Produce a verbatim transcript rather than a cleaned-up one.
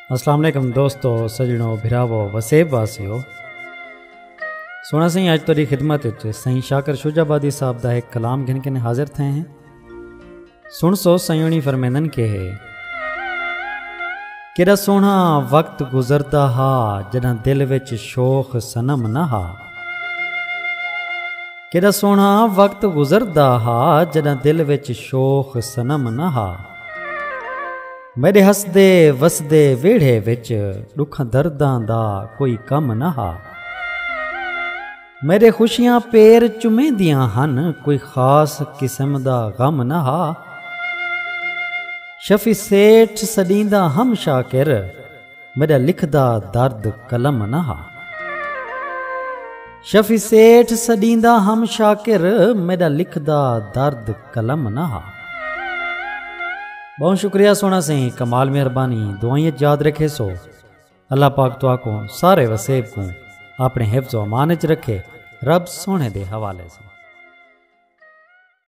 السلام علیکم دوستو، سڄݨو، بھراوو، وسیب واسیو۔ سوہݨا سئیں، اڄ تہاݙی خدمت وچ سئیں شاکر شجاع آبادی صاحب دا ہک کلام گھن کے حاضر تھئے ہیں۔ سݨسو، سئیں ہوݨی فرمیندن کہ ہے، کیݙا سوہݨا وقت گزردا ہا، جݙاں دل وچ شوخ صنم نہ ہا۔ کیݙا سوہݨا وقت گزردا ہا، جݙاں دل وچ شوخ صنم نہ ہا۔ میݙے ہسدے وسدے ویڑھے وچ ݙکھاں درداں دا کوئی کم نہ ہا۔ میݙے خوشیاں پیر چمیندیاں ہن، کوئی خاص قسم دا غم نہ ہا۔ شفیع سیٹھ سݙیندا ہم شاکر، میݙا لکھدا درد قلم نہ ہا۔ شفیع سیٹھ سݙیندا ہم شاکر، میݙا لکھدا درد قلم نہ ہا۔ ٻہوں شکریہ سوہݨا سئیں، کمال مہربانی، دعائیں اچ یاد رکھیسو۔ اللہ پاک تہاکوں سارے وسیب کوں اپݨے حفظ و امان اچ رکھے۔ رب سوہݨے دے حوالے سئیں۔